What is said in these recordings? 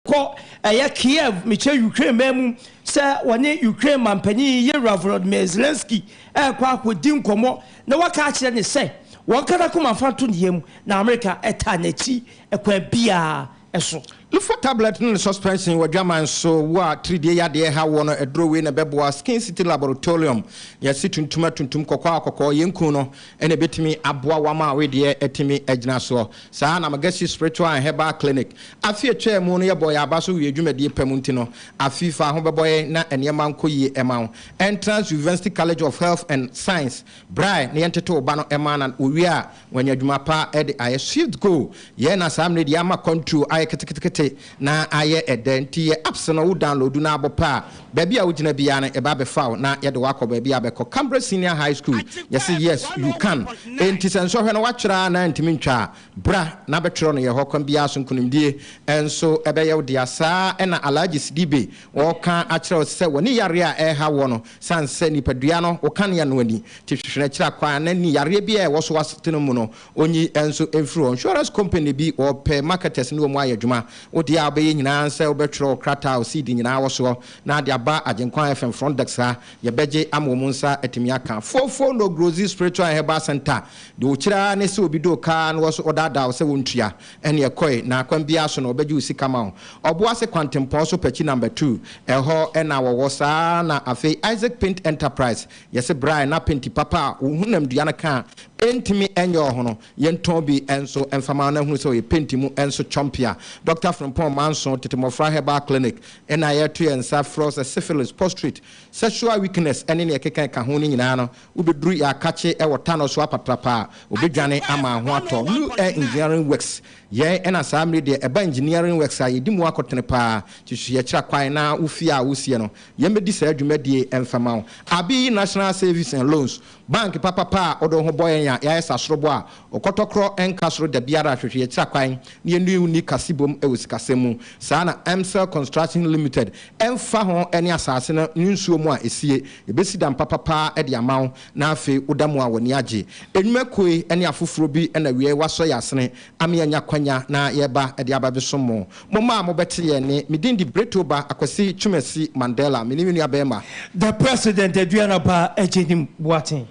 Kɔ ɛyɛ Kiev, mekyerɛ Ukraine man mu, sɛ wɔne Ukraine manpanyin Yewura Volodymyr Zelensky rekɔ akɔdi nkɔmmɔ na wɔaka akyerɛ no sɛ wɔnka n'akoma mfa nto ne yam na Amerika taa n'akyi kwan biara so. Lufa tablet no ne suspension wɔ dwaman so wo a tiridie yadeɛ ha woɔ no aduro wei na ɛbɛboa Skin City Laboratorium yɛse tuntum atuntum kɔkɔɔ a kɔkɔɔ yɛn kun no ɛna ɛbɛtumi aboa wo ama wedeɛ atumi agyina soɔ saa na Magasi Spiritual and Herbal Clinic Afe a etwaa mu no yɛbɔɔ yɛn aba so wiee dwumadie pa mu nti no, afe yi fa ho bɛbɔ yɛn na nneɛma nkɔ yie mma wo. Entrance University College of Health and Science, Brae na yɛntete wo ba no mma na owie a wanya adwuma pa de ayɛ. Swift Go, Yɛn na saa mmerɛ yi deɛ ama kwantuo ayɛ ketekete na ayɛ ɛdɛ nti yɛ apps no wo download na abɔ pɛ a baabi a wogyina biara no yɛba abɛfa wo na yɛde wo akɔ baabi a bɛkɔ. Cambridge Senior High School, Yɛse yes you can enti sɛ nsɔhwɛ no woatwerɛ a na antumi ntwa a, Bra na bɛtwerɛ no yɛ hɔ kwan biara so nkonimdie nso bɛyɛ wo dea. Saa na Alhaji Sidibe ɔreka akyerɛ wo sɛ w'ani yareɛ a ɛreha woɔ no sane sɛ nipadua no wo kanea no ani te hwehwɛ no akyiri akwan na ni yareɛ biara a ɛwɔ so w'asetena mu no ɔnyi nso mfiri hɔ. Insurance company bi wɔpɛ marketers ne wɔn ayɛ adwuma. Wo deɛ a wobɛyɛ nyinaa ne sɛ wobɛtwerɛ wo krataa a wo seed nyinaa wɔ soɔ na ade aba Agyenkwa FM front desk ha. Yɛbɛgye ama wɔn nsa atumi aka. Fofo no Grozi Spiritual and Herbal Center Deɛ ɔkyiri ara ne sɛ obi de wo ka na wɔso ɔdaadaa wo sɛ wontua, ɛnneɛ kɔe, na kwan biara so no ɔbɛgye wo sika ma wo. Ɔboase Kwantempɔn so Pakyi Number 2, ɛhɔ na wɔwɔ. Saa ara na afei Isaac Paint Enterprise, yɛse bra na penti papa a wo honamdua no ka a ɛntumi nyɛ wɔ ho no, yɛntɔn bi nso mfa ma wo na hunu sɛ ɔyɛ penti mu nso chɔmpia. Dɔkta Frimpong Manso, Tete Mmɔfra Herbal Clinic, na yɛto yɛn nsa frɛ wo sɛ syphilis, prostrate, sexual weakness ne nea ɛkeka ka ho no nyinaa no, Wobɛduru Yaakakye wɔ Tano so apatrapa a, wɔbɛdwane ama ho atɔ. New Air Engineering Works, Yɛn na saa mmere deɛ ɛba engineering works a, yɛdi mu akotene paa. Nti so yɛkyerɛ kwan na wo fie a wosie no, yɛmmɛdi saa dwumadie mfa ma wo. Abiy National Savings and Loans, Bank papapa a wode wo ho bɔ yɛn a yɛayɛ sasorobo a ɔkɔtɔkorɔ nka soro dabiara hwehwɛ yɛkyerɛ kwan na yɛne wo nni kasibom wɔ sikasɛm mu. Saa na Emsel Construction Limited, ɛmfa ho ne asase no ne nsuo mu a ɛsie, Yɛbɛsi dan papapa de ama wo, na afei woda mu a w'ani agye. Nnwuma kue ne afoforɔ bi na wiei wɔasɔ yɛn asene ama yɛanya kwanya na yɛreba de aba abɛsom mo. Momma a mobɛte yɛn nne. Me din de Brito ba Akwasi Twumasi Mandela. Me ne me nua barima. The President Aduana Ba Agyenim Boateng.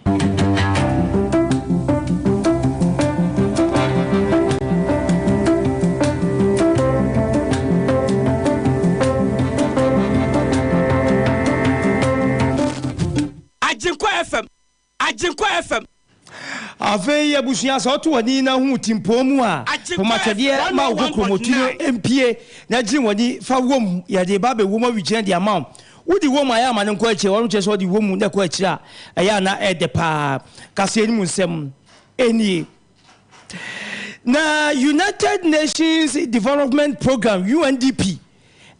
Agyenkwa FM, Agyenkwa FM. Afei abusua, sɛ woto w'ani na hu timpɔn mu a, pomatwɛdeɛ ma wo kokromoti no mpue na gyene w'ani fa wom. Yɛde ba abɛwom awigyina de ama wo. Wode wom a, ɛyɛ a ma no nkɔ akyire. Wɔnom kyerɛ sɛ wode wom na ɛkɔ akyire a, ɛyɛ a na ɛdɛ paa. Kaseɛ no mu nsɛm nie. Na United Nations Development Programme, UNDP,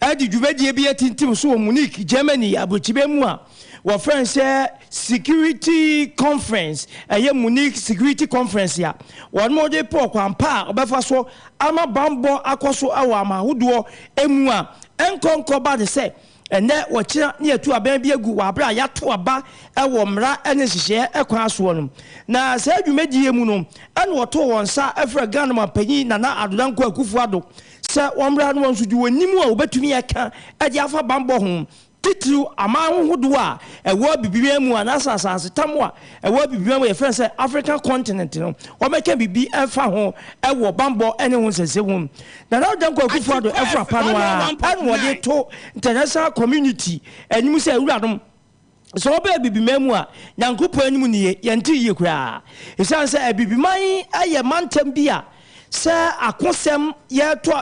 de dwumadie bi atintim so wɔ Munich, Germany aburokyibe mu a wɔfrɛ no sɛ Security Conference, ɛyɛ Munich Security Conference a wɔn de pɛ ɔkwan pa a wɔbɛfa so ama bammɔ akɔ so wɔ aman ahodoɔ mu a ɛnkɔ nkɔba ne sɛ Ɛnnɛ, wɔkyena ne yɛatu abɛn bi agu wɔ aberɛ a yɛato aba wɔ mmara ne nhyehyɛeɛ kwan soɔ no. Na saa dwumadie mu no na wɔtoo wɔn nsa frɛɛ Ghana manpanyin Nana Addo Dankwa Akufo Addo sɛ wɔmmra na wɔn nso de wɔn nim a wɔbɛtumi aka de afa bammɔ ho, titiriw aman ahodoɔ a ɛwɔ Abibiman mu anaasɛ asasetam a ɛwɔ Abibiman mu a yɛfrɛ no sɛ African continent no, wɔmmɛka biribi mfa ho wɔ bammɔ ne ho nsɛnsɛm mu. Nana Dankwa Akufo-Addo ɛforo apa no ara ɛna wɔde to international community anim sɛ awuranom sɛ wɔbɛ Abibiman mu a Nyankopɔn anim nie yɛnte yie koraa ɛsiane sɛ Abibiman yɛ mantam bi a sɛ akosɛm yɛto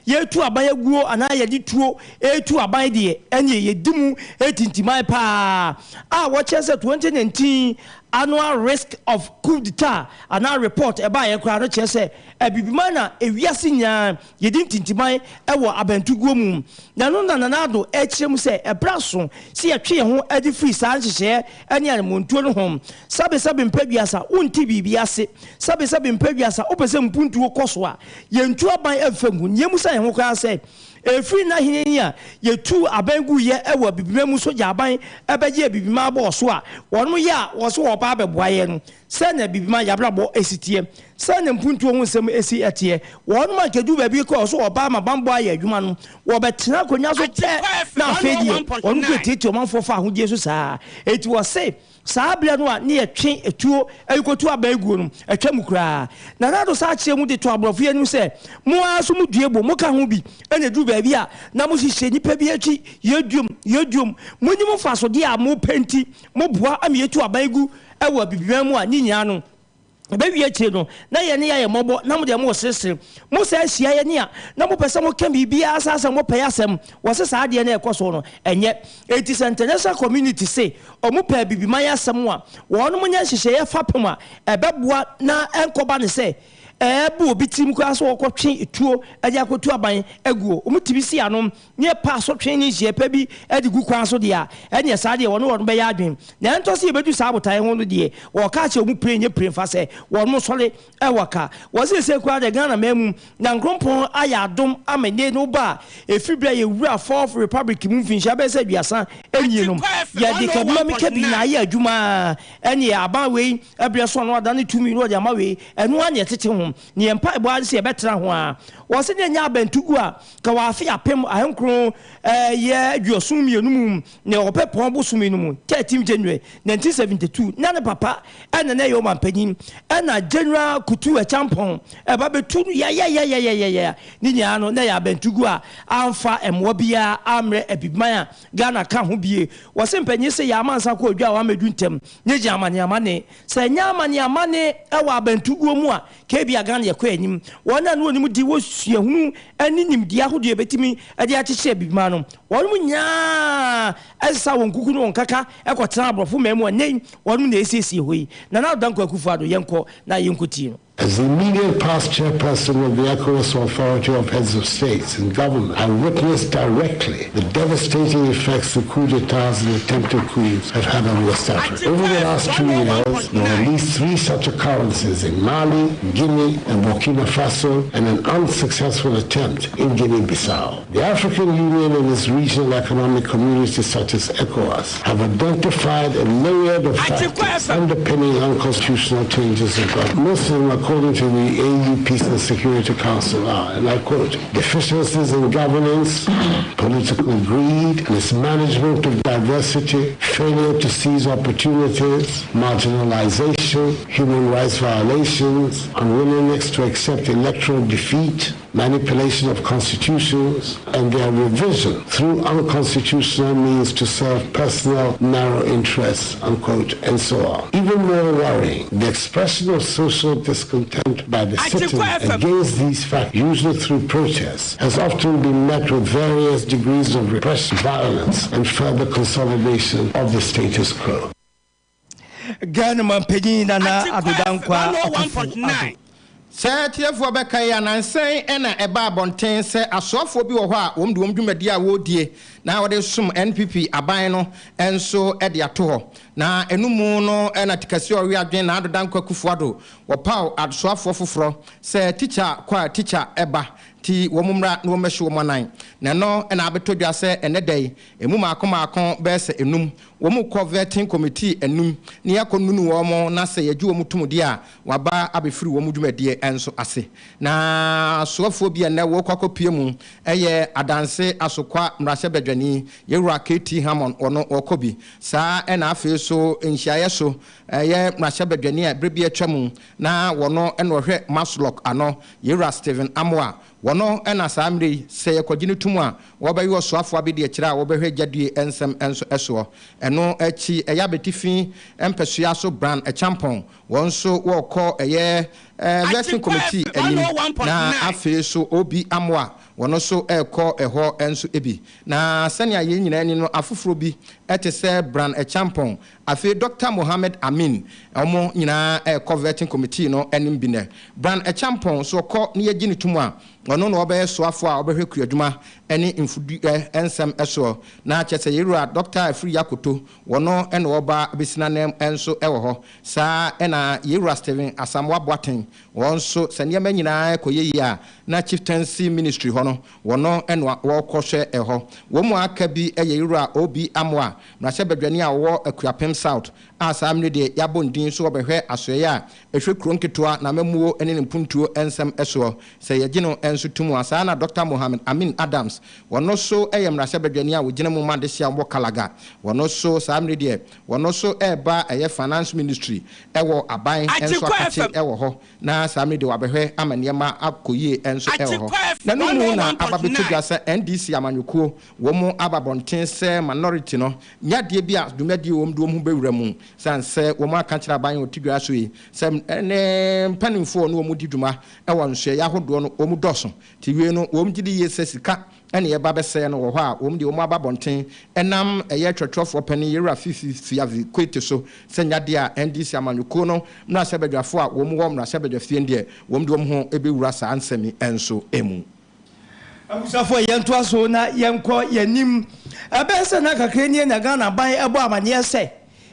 yɛtu aban aguo anaa yɛde tuo ɛtu aban deɛ ɛneɛ yɛdi mu ɛtintiman paa a wɔkyerɛ sɛ 2019 annual risk of coup d'etat anaa report ɛbaeɛ koraa no kyerɛ sɛ Abibiman na ewiase nyinaa yɛdi ntintiman wɔ abantuguo mu. Na ɛno na Nana Addo rekyerɛ mu sɛ ɛberɛ aso sɛ yɛtwe yɛn ho de firi saa nhyehyɛeɛ ne anammɔntuo no ho. Sɛbesɛbe mpɛ aduasa, wonte biribi ase. Sɛbesɛbe mpɛ aduasa, wopɛ sɛ mpuntuo kɔ so a, yɛntu aban mfa ngu. Nea ɛmu sa yɛn ho koraa sɛ, ɛfiri nna hene yi a yɛtuu aban guiɛ wɔ Abibiman mu sogya aban bɛgyee Abibiman bɔɔ so a, wɔnom yɛ a wɔse wɔreba abɛboa yɛn no, sɛn na Abibiman yɛabrabɔ si teɛ? Sɛ ne mpuntuo ho nsɛm si teɛ, wɔnom a kɛduru baabi kɔɔ so ɔbaa ma banbɔ ayɛ adwuma no, wɔbɛtena akonnwa so pɛ na afei deɛ wɔnom kɔ tiatia ɔmanfoɔ fa ahodie so saa. Enti wɔse saa berɛ no a ne yɛtwe tuo de kɔtu aban guo no atwa mu koraa. Nana Addo saa kyerɛ mu de too aborɔfo yi anim sɛ, Mo ara nso mo due bo, moka ho bi na ɛduru baabi a na mohyehyɛ nnipa bi akyi, yɛduom, yɛduom, monim mfasodeɛ a mopɛ nti moboa ma yɛtu aban gu wɔ Abibiman mu a ne nyinaa no Ɛbɛwie akyire no, na yɛn ne yɛayɛ mmɔbɔ, na mo deɛ moreseresere. Mosan hyia yɛn a, na mopɛ sɛ moka biribiara saa sɛ mopɛ yɛn asɛm. Wɔse saa adeɛ no a ɛkɔ soɔ no, ɛnyɛ. Enti sɛ International Community se wɔpɛ Abibiman asɛm a, wɔnom nyɛ nhyehyɛeɛ fapem a ɛbɛboa na ɛnkɔba no sɛ ɛɛbu obi tirim koraa sɛ ɔkɔtwe tuo de akɔtu aban aguo. Wɔtumi si ano ne ɛpa asotwe ne nhyehyɛe pa bi de gu kwan so deɛ a, ɛnneɛ saa deɛ wɔne wɔn bɛyɛ adwene. Na ɛntɔ sɛ yɛbɛdu saa botaeɛ ho no deɛ, wɔka akyerɛ wɔn pire nyɛ pire mfa sɛ wɔn sɔre wɔ ka. Wɔ seesei koraa deɛ Ghana man mu, Nyankrompɔn ayɛ adom ama nnɛ no ba a, ɛfiri berɛ a yɛwuraa Fourth Republic mu mfinhyia bɛyɛ sɛ 30 nie no, yɛde kabima me kabi na ayɛ adwuma ara. Ɛnneɛ aban wei berɛ so a na wɔadane tumi na wɔde ama wei, ɛno ara na yɛtete ho. Ne yɛn mpaebɔ ara ne sɛ yɛbɛtena ho ara. Wɔse deɛ nyɛ abɛntogu a, ka wɔ afe 1972 mu ne Ɔpɛpɔn bosome no mu, 13 January 1972, na ne papa na na ɛyɛ ɔmanpanyin, ɛna General Kutu Acheampong ɛba bɛtu no yɛyɛyɛyɛyɛyɛ. Ne nyinaa no na ɛyɛ abɛntogu a amfa mmoa biara ammrɛ Abibiman a Ghana ka ho bie. Wɔse mpanyin se yɛ amansa kɔ odwa a wɔammɛdu ntɛm ne gye amaneamane. Sɛ ɛnyɛ amaneamane wɔ abɛntoguo mu a, ka ebia Ghana yɛkɔ anim. Wɔn a na wɔnim de wɔ suahunu ne nimdeɛ ahodoɔ a yɛbɛtumi de akyekyere Abibiman no, wɔnom nyinaa sesa wɔn kuku ne wɔn kaka kɔtena aborɔfo man mu a nnɛ yi wɔnom na ɛresiesie hɔ yi. Nana Addo Dankwa Akufo-Addo, yɛnkɔ na yɛnkɔtie no. As the immediate past chairperson of the ECOWAS Authority of Heads of States and Government, I witnessed directly the devastating effects the coup d'etats and attempted coups have had on West Africa. Over the last 2 years, there were at least three such occurrences in Mali, Guinea, and Burkina Faso, and an unsuccessful attempt in Guinea-Bissau. The African Union and its regional economic communities such as ECOWAS have identified a myriad of factors underpinning unconstitutional changes in government. Most of them, according to the AU Peace and Security Council, are, and I quote, deficiencies in governance, political greed, mismanagement of diversity, failure to seize opportunities, marginalization, human rights violations, unwillingness to accept electoral defeat, manipulation of constitutions, and their revision through unconstitutional means to serve personal narrow interests, unquote, and so on. Even more worrying, the expression of social discontent by the citizens against these facts, usually through protests, has often been met with various degrees of repression, violence, and further consolidation of the status quo. Ghana mampanyin Nana Addo Dankwa Akufo-Addo. Sɛ tiefoɔ bɛka yi anansɛn ɛna ɛba abɔnten sɛ asoafoɔ bi wɔ hɔ a wɔn de wɔn dwumadi a wɔredie na wɔde som NPP aban no nso de ato hɔ. Na ɛno mu no ɛna tikasi a ɔwe adwene na Addo Dankwa Akufo-Addo wɔpaw asoafoɔ foforɔ sɛ tikya kɔ a tikya ɛba ti wɔn mmra na wɔn mmɛhyɛ wɔn anan. Na ɛno ɛna abɛtɔ dwa sɛ ɛnɛ da yi emu maako maako bɛyɛ sɛ enum wɔn kɔ vetting committee enum ne yɛakɔ nunu wɔn, na sɛ yɛgye wɔn tum deɛ a, waba abɛfiri wɔn dwumadie nso ase. Na asoafoɔ bi a nnɛ wɔkɔ akɔpie mu ɛyɛ Adanse Asokwa mmarahyɛbadwani Yɛwura KT Hammond, ɔno wɔkɔ bi saa. Ɛna afei so nhyiaeɛ so ɛyɛ mmarahyɛbadwani a berɛ bi atwa mu na wɔno ɛna ɔhwɛ MASLOC ano, Yɛwura Stephen Amoa, wɔno ɛna saa mmerɛ yi sɛ yɛkɔgye no tum a wɔbɛyɛ ɔsoafoɔ abɛdi akyire a wɔbɛhwɛ gyadue nsɛm nso ɛsoɔ. Ɛno akyi ɛyɛ Abetifi mpɛsoa so Bryan Acheampong, wɔn nso wɔrekɔ ɛyɛ vetting committee anim. Na afei so OB Amoa, wɔn nso ɛrekɔ ɛhɔ nso bi. Na sɛnea yɛn nyinaa ni no, afoforɔ bi ɛte sɛ Bryan Acheampong, afei Dr Mohammed Amin, wɔn nyinaa ɛrekɔ vetting committee no anim bi. Nɛ Bryan Acheampong so ɔkɔ ne yɛgye ne tum a, ɔno na ɔbɛyɛ soafoɔ a ɔbɛhwɛ kuadwuma ne mfudu nsɛm soɔ. Na kyerɛ sɛ yɛwura Dr Afriyie Akoto, wɔno ɛna ɔba bɛsina nam nso ɛwɔ hɔ saa. Ɛna yɛwura Stephen Asamoah Boateng, wɔn nso sɛ nneɛma nyinaa kɔ yɛ yie a, na chieftaincy ministry hɔ no wɔno ɛna wɔrekɔhwɛ ɛhɔ. Wɔn mu aka bi yɛ yɛwura OB Amoa. Mmarahyɛbadwani a ɔwɔ Akuapem South a saa mmerɛ deɛ yɛabɔ ne din so ɔbɛhwɛ asoɛeɛ a ɛhwɛ kuro nketewa n'amammuo ne ne mpuntuo nsɛm soɔ, sɛ yɛgye no nso to mu a. Saa na Dɔkta Mohammed Amin Adams, wɔno nso yɛ mmarahyɛbadwani a ɔgyina mu ma adehyeɛ a wɔwɔ Kalaga, wɔno nso saa mmerɛ deɛ wɔno nso reba ɛyɛ Finance Ministry wɔ aban nso Agyenkwa akakye FM. wɔ hɔ na saa mmerɛ deɛ wɔabɛhwɛ ama nneɛma akɔ yie nso wɔ hɔ. Agyenkwa FM Na no mu na aba bɛtɔ 101.9. dwa sɛ NDC amanyɔkuo wɔn aba abɔnten sɛ minority no nyɛ adeɛ bi a dwumadie wɔn de wɔn ho bɛwura mu sane sɛ wɔn aka kyerɛ aban a wɔte dwa so yi sɛ ne mpanimfoɔ ne wɔn di dwuma wɔ nsoɛeɛ ahodoɔ no wɔn dɔso nti wie no wɔn gye di yie sɛ sika ne ɛba bɛsɛe no wɔ hɔ a wɔn deɛ wɔn aba abɔnten ɛnam ɛyɛ twerɛtwerɛfoɔ panin Yewura Fifi Fiavi Kwete so sɛ nyɛ adeɛ a NDC amanyɔkuo no mmarahyɛbadwafoɔ a wɔn wɔ mmarahyɛbadwafie no deɛ wɔn de wɔn ho bɛwura saa nsɛm yi nso mu. Abusuafoɔ, yɛntoa so na yɛnkɔ yɛn anim. Ɛbɛyɛ sɛ nna kakra nie na Ghana aban bɔ amaneɛ sɛ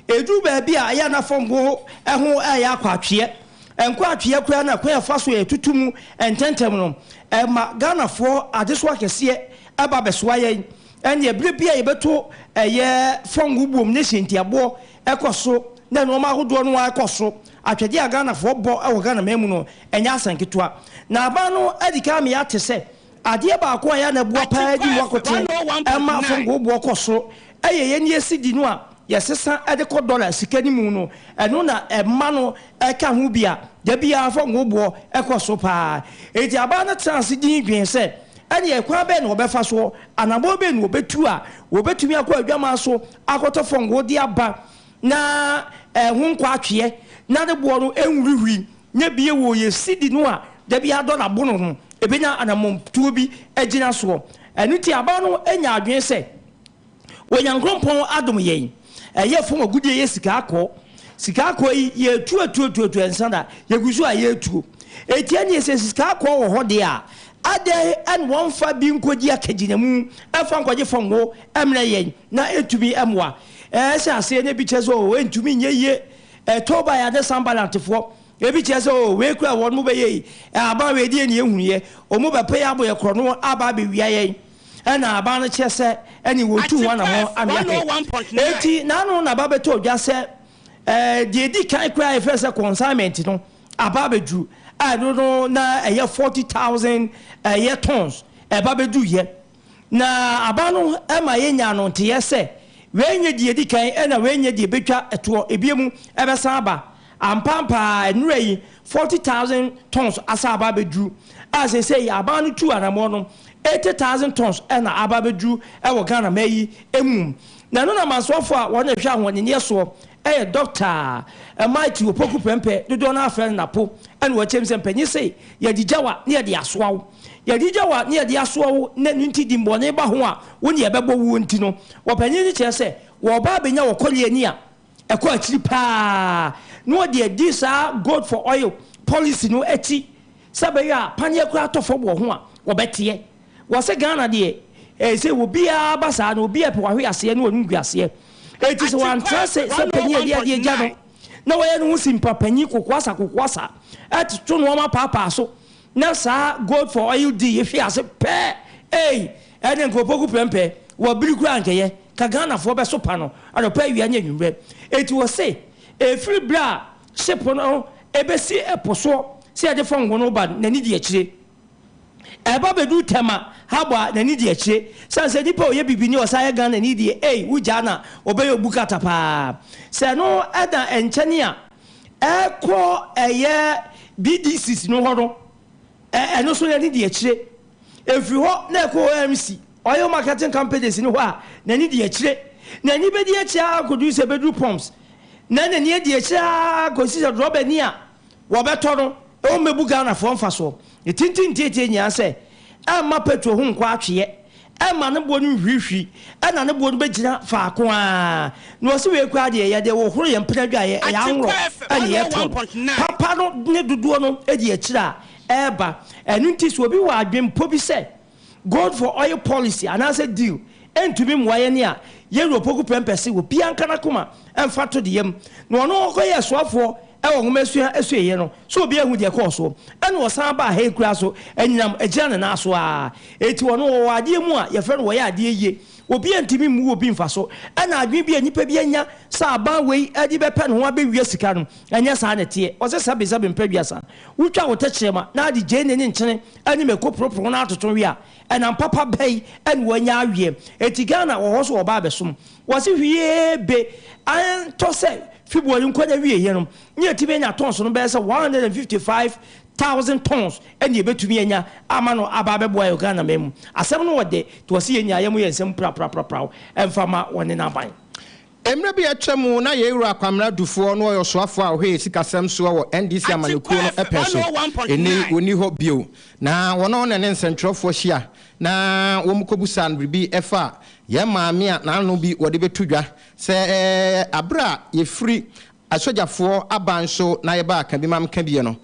ɛduru baabi a ɛyɛ a na fam ho ho reyɛ akɔ atweɛ. Ɛnkɔ atweɛ koraa na kwan a ɛfa so a yɛtutu mu ntɛntɛm no, ɛma Ghanafoɔ adesoa kɛseɛ ba bɛsoa yɛn. Ɛnneɛ berɛ bi a yɛbɛto ɛyɛ fam buom ne hyɛntiaboɔ kɔ so na nnoɔma ahodoɔ no ara kɔ so. Atwɛdeɛ a Ghanafoɔ bɔ wɔ Ghana man mu no, ɛnyɛ asɛm ketewa. Na aban no adi kan ama yɛate sɛ adeɛ baako a ɛyɛ a na ɛboa pa ara di mu akoten ma fangoo boɔ kɔ soro yɛ yɛn cedi no a yɛsesa de kɔ dɔla sika no mu no. Ɛno na ɛma no ka ho bi a da biara fangoo boɔ kɔ soro pa ara. Enti aban no tenaa ase dinn dwenee sɛ, ɛnneɛ kwan bɛn na wɔbɛfa soɔ, anammɔn bɛn na wɔbɛtu a wɔbɛtumi akɔ adwaman so akɔtɔ fangoo de aba na ɛho nkɔ atweɛ na ne boɔ no nhurihuri nyɛ bio wɔ yɛn cedi no a da biara dɔla bo no ho ɛbɛnya anammɔntuo bi agyina soɔ. Ɛno nti aban no anya adwene sɛ Onyankrompɔn adom yɛn, ɛyɛ fam agudeɛ yɛ sika akɔɔ. Sika akɔɔ yi yɛtu atuo atuo ansa na yɛgu so a yɛretuo. Enti ɛneɛ sɛ sika akɔɔ wɔ hɔ deɛ a, adɛn na wɔmfa bi nkɔgye akagyinamu mfa nkɔgye fam ngo mmrɛ yɛn na ɛntumi mmoa. Ɛhyɛ aseɛ na ebi kyerɛ sɛ oo ɛntumi nyɛ yie. Tobiah ne Sanbalatfoɔ, ebi kyerɛ sɛ oo wei koraa wɔn bɛyɛ yi, aban wei deɛ ne yɛhunuiɛ, wɔn bɛpɛ yɛn abɔ yɛn korɔno aba abɛwia yɛn. Ɛna aban no kyerɛ sɛ ɛne wɔtu ho Agyenkwa anammɔn F ame ahwɛ. 101.9. Enti n'ano na aba bɛtɔ dwa sɛ deɛ ɛdi kan koraa a yɛfrɛ sɛ consignment no aba abɛduru a ɛno no na ɛyɛ 40,000 ɛyɛ tons ɛba bɛduruyɛ. Na aba no ma yɛnya no nteɛ sɛ wei nyɛ deɛ ɛdi kan ɛna wei nyɛ deɛ ɛbɛtwa toɔ, ebia mu ɛbɛsan aba. Ampaampa ara nnora yi 40,000 tons asan aba abɛduru a seesei aban no tuu anammɔn no 80,000 tons na aba abɛduru wɔ Ghana man yi mu. Na ɛno na amansoafoɔ a wɔn na ɛhwɛ ahoɔdenneɛ soɔ yɛ Dɔkta Matthew Opoku Prempeh, dodoɔ no ara frɛ no Napo, ɛna wɔkyerɛ mu sɛ mpanyin se yɛde gya wo a na yɛde asoa wo. Yɛde gya wo a na yɛde asoa wo na ɛno nti dimmɔne ba ho a wo ne yɛbɛbɔ wuo nti no, wɔpanyin no kyerɛ sɛ wɔreba abɛnya wɔ kɔleɛ ani a ɛkɔ akyiri paa na wɔde adi saa gold for oil policy no akyi sɛ ɛbɛyɛ a paneɛ koraa tɔ fam wɔ ho a wɔbɛteɛ. Wɔse Ghana deɛ ɛyɛ sɛ obiara ba saa no obiara pɛ wahwe aseɛ ne wɔn nguaseɛ. Enti sɛ wantra ase sɛ panyin a ɛde adeɛ gya no na wayɛ ne ho simpa panyin kokoasa kokoasa ɛtoto nnoɔma paapaa so na saa gold for oil deal yi hwe ase pɛ ei ɛne nka opoku prɛmpɛ wɔ biri koraa nkɛyɛ ka Ghanafoɔ bɛso pa no anɔpa awia ne anwummerɛ. Enti wɔse ɛfiri berɛ a ship no ɛbɛsi ɛpo soɔ sɛ yɛde fɔngo no ba no n'ani di akyire. Ɛba bɛduru Tema harbour a n'ani di akyire. Sane sɛ nipa a ɔyɛ bibini a ɔsan yɛ Ghanani deɛ ei wogyaa no a ɔbɛyɛ obukata paa. Sɛ ɛno da nkyɛne a ɛkɔ ɛyɛ BDCs no hɔ no ɛno nso n'ani di akyire. Ɛfiri hɔ na ɛkɔ OMC, Oil Marketing Companies, no hɔ a n'ani di akyire. N'ani bɛdi akyire ara kɔduru sɛ ɛbɛduru pumps na n'ani adi akyire ara kɔsi sɛ drɔbani a wɔbɛtɔ no wɔmmɛbu Ghanafoɔ mfasoɔ. Ne tenten ntiatia nyinaa sɛ ɛmma petrol ho nkɔ atweɛ, ɛmma ne boɔ no nhwirihwiri, ɛna ne boɔ no bɛgyina faako ara. Na wɔse wei koraa deɛ yɛde hohoro yɛn mpena adwaeɛ, ɛyɛ Agyenkwa ahorɔ FM ɛne yɛtɔ no. 101.9. Papa no ne dodoɔ no di akyire a ɛreba. Ɛno nti sɛ obi wɔ adwenpɔ bi sɛ Gold for oil policy anaasɛ deal ntumi mmoa yɛn a, yɛn wura Opoku Prempeh se obiara nka n'akoma mfa to de yam. Na ɔno ɔkɔyɛɛ soafoɔ wɔ nwomasua asuaeɛ no, sɛ obiara hu deɛ ɛkɔɔ soɔ. Ɛna ɔsan baa ha yi koraa so, anyinam agyina ne nan so ara. Enti ɔno ɔwɔ adeɛ mu a yɛfrɛ no wɔyɛ adeɛ yie. Obiara ntumi mmu obi mfaso. Ɛna adwene bi a nnipa bi anya sɛ aban wei de bɛpɛ ne ho abɛwia sika no, ɛnyɛ saa na ɛteɛ. Ɔse sɛbesɛbe mpɛ aduasa. Wotwa wo tɛkyerɛma na ade gyeene ne nkyene ne mako poroporo na atoto we a, ɛnam papa bɛn na wanya aweɛ? Enti Ghana wɔ hɔ so wɔba abɛsom. Wɔse hwiee be antɔ sɛ February nkɔ n'awieɛ no, ne yɛtumi anya tons no bɛyɛ sɛ 155,000 tons na yɛbɛtumi anya ama no aba abɛboa yɛ Ghana man mu. Asɛm no wɔ dɛ, nti wɔse yɛn nyinaa yɛmmɔ yɛn nsam prapraprapraw mfa ma wɔne n'aban. Mmerɛ bi a atwa mu na yɛn Wura Kwamena Dufoɔ no ɔyɛ ɔsoafoɔ a ɔhwɛ yɛn sikasɛm soɔ wɔ NDC amanyɔkuo no pɛn so. Ɛnnɛ yi ɔnni hɔ bio. Na wɔn na ne nsɛntwerɛfoɔ hyia na wɔkɔbusaa no biribi ɛfa yɛn maame a n'ano bi wɔde bɛto dwa sɛ aberɛ a yɛfiri asogyafoɔ aban so na yɛbaa Kabimamkabie no,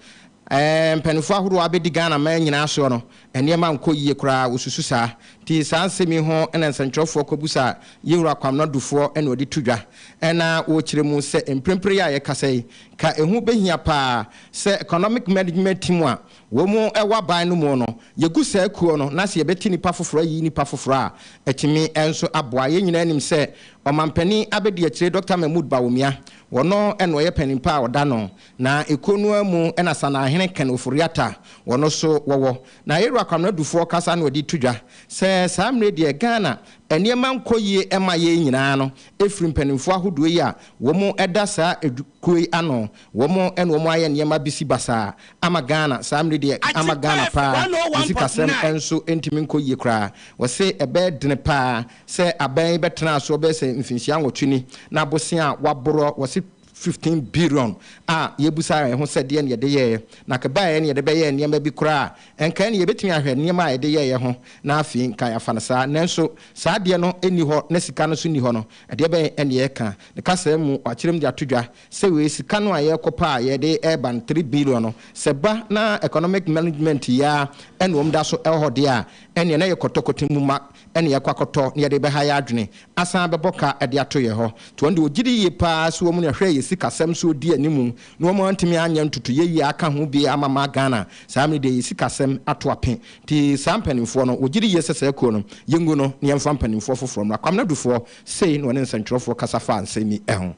mpaninfoɔ ahodoɔ a abɛdi Ghana man nyinaa soɔ no, nneɛma nkɔ yie koraa, wɔsusu saa. Nti saa nsɛm yi ho na nsɛntwerɛfoɔ kɔbusaa Yewura Kwamena Dufoɔ na ɔde to dwa na ɔrekyerɛ mu sɛ mprempren yi a yɛkasa yi, ka ɛho bɛhia pa ara sɛ Economic Management Team a wɔn wɔ aban no mu no, yɛgu saa kuo no na sɛ yɛbɛte nnipa foforɔ ayi nnipa foforɔ a, atumi nso aboa. Yɛn nyinaa nim sɛ Ɔmampanin abɛdiakyire Dɔkta Mahmood Bawumia, ɔno na ɔyɛ panin pa a ɔda no, na ekuo no ara mu na Sanahene Ken Ofori-Atta, ɔno nso wɔwɔ. Na Yɛwura Kwamina Dufour kasa na ɔde to dwa sɛ saa mmerɛ yi deɛ Ghana nneɛma nkɔ yie mma yɛn nyinaa no firi mpanimfoɔ ahodoɔ yi a wɔn da saa kuo yi ano, wɔn na wɔn ayɛ nneɛma bisi basaa ama Ghana saa mmerɛ yi deɛ ama Ghana paa ne sikasɛm nso ntumi nkɔ yie koraa. Wɔse ɛbɛyɛ dene paa Sɛ abɛn yi bɛtenaa soɔ bɛyɛ sɛ mfinhyia nwɔtwe ni, na bosea a wɔaborɔ, wɔse 15 billion a yɛbusa yɛn ho sɛ deɛn na yɛde yɛeɛ, na anka ɛbaeɛ na yɛde bɛyɛɛ nneɛma bi koraa a, nka ɛnneɛ yɛbɛtumi ahwɛ nneɛma a yɛde yɛeɛ ho na afei nka yɛafa no saa. Nanso saa adeɛ no nni hɔ na sika no nso nni hɔ no, ɛdeɛ bɛn na yɛreka? Ne kasaa mu, wakyerɛ mu de ato dwa sɛ wei sika no a yɛrekɔpɛ a yɛde reba no, 3 billion no, sɛ ɛba na economic management yi ara na wɔn da so wɔ hɔ deɛ a, ɛnneɛ na yɛkɔtɔkɔtɛ mu ma ɛna yɛakɔ akɔtɔ na yɛde rebɛha yɛn adwene asan abɛbɔ ka de ato yɛn hɔ. Nti wɔn deɛ wɔgye di yie pa ara sɛ wɔn na hwɛ yɛn sikasɛm so di animu na wɔn antumi anyɛ ntotoeɛ yie aka ho bi ama ma Ghana saa mmerɛ deɛ yɛn sikasɛm ato ape. Nti saa mpanimfoɔ no wɔgye di yie sɛ saa kuo no yɛngu no na yɛmfa mpanimfoɔ foforɔ mmra. Kwamina Dufoɔ sei na ɔne nsɛntwerɛfoɔ kasa faa nsɛm yi ho.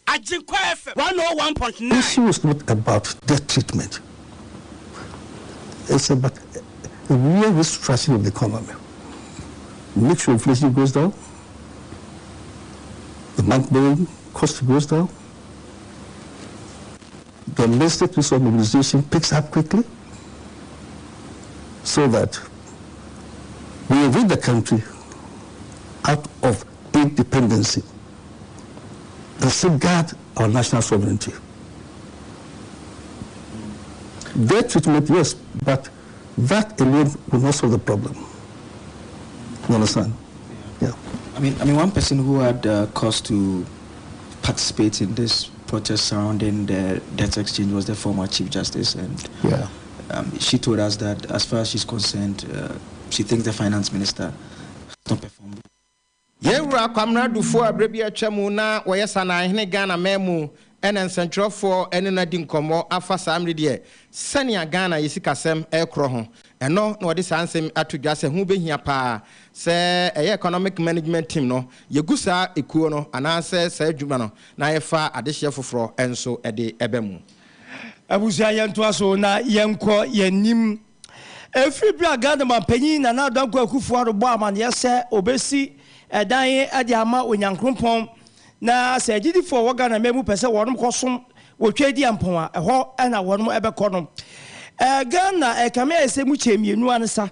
Agyenkwa FM 101.9. Issue is not about debt treatment. It's about a real restructuring of the economy. Make sure inflation goes down, the bank borrowing cost goes down, domestic resource mobilization picks up quickly so that we rid the country out of independency and safeguard our national sovereignty. Debt treatment, yes, but that alone will not solve the problem. You understand? Yeah. I mean, I mean, one person who had uh, cause to participate in this protest surrounding the debt exchange was the former Chief Justice, and yeah. Um, she told us that as far as she's concerned, uh, she thinks the finance minister has not performed. Yɛn Wura Kwamena Dufour a berɛ bi atwa mu na wɔyɛ Sanaa-hene Ghana man mu na nsɛntwerɛfoɔ ne no adi nkɔmmɔ afa saa mmere deɛ sɛnea Ghana yɛ sikasɛm rekorɔ ho. Ɛno na wɔde saa nsɛm yi ato dwa sɛ ho bɛhia paa sɛ ɛyɛ Economic Management Team no yɛgu saa ekuo no anaasɛ saa adwuma no na yɛfa adehyeɛ foforɔ nso de ba mu. Abusua yɛntoa so na yɛnkɔ yɛn anim. Ɛfiri berɛ a Ghana manpanyin Nana Addo Dankwa Akufo-Addo bɔɔ amaneɛ sɛ ɔbɛsi ɛdan de ama Onyankrompɔn na sɛ agyidifoɔ a wɔwɔ Ghana man mu pɛ sɛ wɔnom kɔsom wɔ Tweaduampɔn a, ɛhɔ na wɔnom bɛkɔ no. Ghana ɛkame ayɛ sɛ mu kyɛ mmienu ansa.